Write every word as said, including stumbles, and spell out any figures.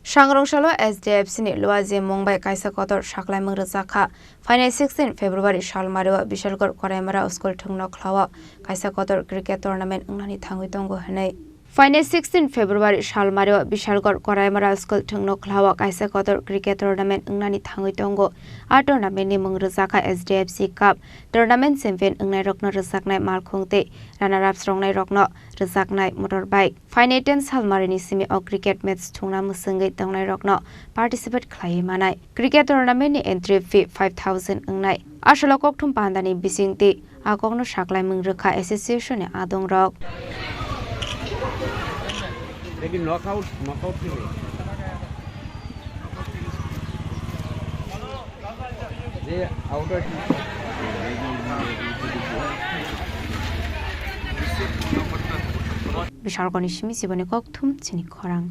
Sangrong salo S D F C ni Luaji mung bai kaisa kotor saklaimung rwjakha. Phainai sixteen February salmario Bishalgarh Koraimara school thwngno khlao kaisa kotor cricket tournament wngnani thangwi tongo hwnwi. Phainai sixteen February salmario Bishalgarh Koraimara school thwngno khlao kaisa kotor cricket tournament wngnani thangwi tongo. A tournament ni mung rwjakha S D F C Cup. Tournament champion wngnairokno rwjaknai malkhung tei runner-ups roknairokno rwjaknai motorbike. Phainai ten salmarini simi o cricket match thwngna mwswngwi tongnairokno participate khlaiwi manai. Cricket tournament ni entry fee five thousand wngnai. Aswk kokthum pandani bisingtwi a kokno saklaimung rwkha association ni adongrok. Lekin knockout, knockout team hai. Je outer team. Bishalgarhni simi chiboni kokthum chini khorang.